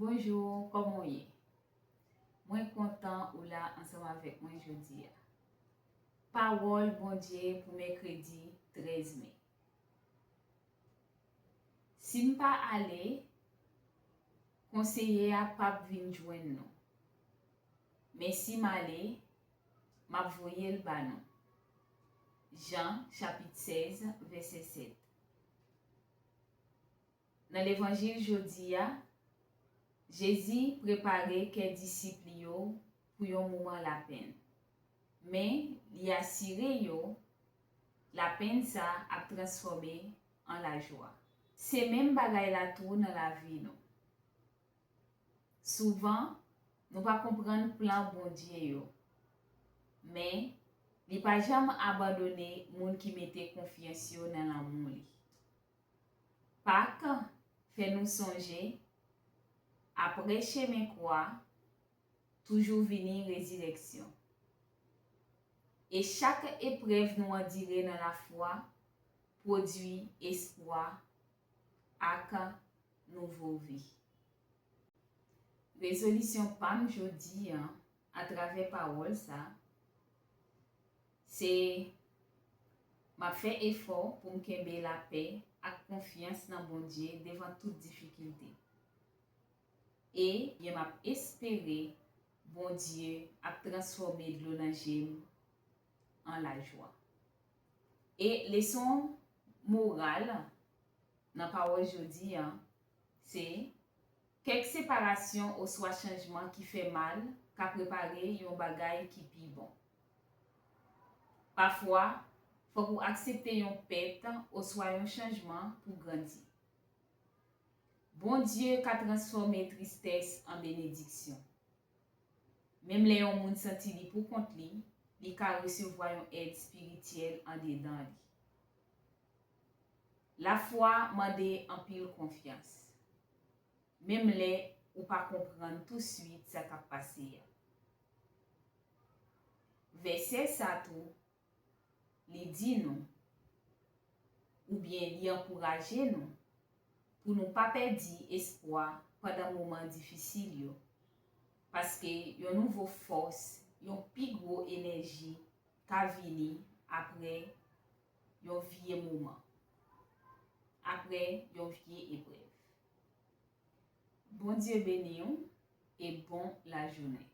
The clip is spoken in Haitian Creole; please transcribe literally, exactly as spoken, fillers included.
Bonjou, kòman w ye? Mwen kontan ou la ansanm avèk mwen jodi a. Pawòl Bondye pou mèkredi trèz me. Si m pa ale, konseye a p ap vin jwenn nou. Men si m ale, m ap voye l ba nou. Jan, chapit sèz, vèsè sèt. Nan levanjil jodi a, Jezi prepare kè disip li yo pou yon moman lapenn. Men, li asire yo, lapenn sa ap transfòme an lajwa. Se menm bagay la tou nan lavi nou. Souvan, nou pa konprann plan Bondye yo. Men, li pa janm abandone moun ki mete konfyans yo nan lanmou li. Pak fè nou sonje, apre chemen kwa, toujou vini rezirèksyon. E chak eprèv nou andire nan lafwa pwodui espwa ak nouvo vi. Rezolisyon pa m jodi a, atravè pawòl sa, se, m ap fè efò pou m kenbe lapè ak konfyans nan Bondye devan tout difikilte. E, byen, m ap espere Bondye ap transfòme dlo nan je m an lajwa. E leson moral nan pawòl jodi a, se kèk separasyon oswa chanjman ki fè mal ka prepare yon bagay ki pi bon. Pafwa, fòk ou aksepte yon pèt oswa yon chanjman pou grandi. Bondye ka transfòme tristès an benediksyon. Menm lè yon moun santi li poukont li, li ka resevwa yon èd espirityèl andedan li. Lafwa mande anpil konfyans, menm lè ou pa konprann touswit sa k ap pase a. Vèsè sa tou, li di nou, oubyen li ankouraje nou, pou nou pa pèdi espwa pandan moman difisil yo, paske yon nouvo fòs, yon pi gwo enèji ka vini apre yon vye moman, apre yon vye eprèv. Bondye beni w e bon lajounen.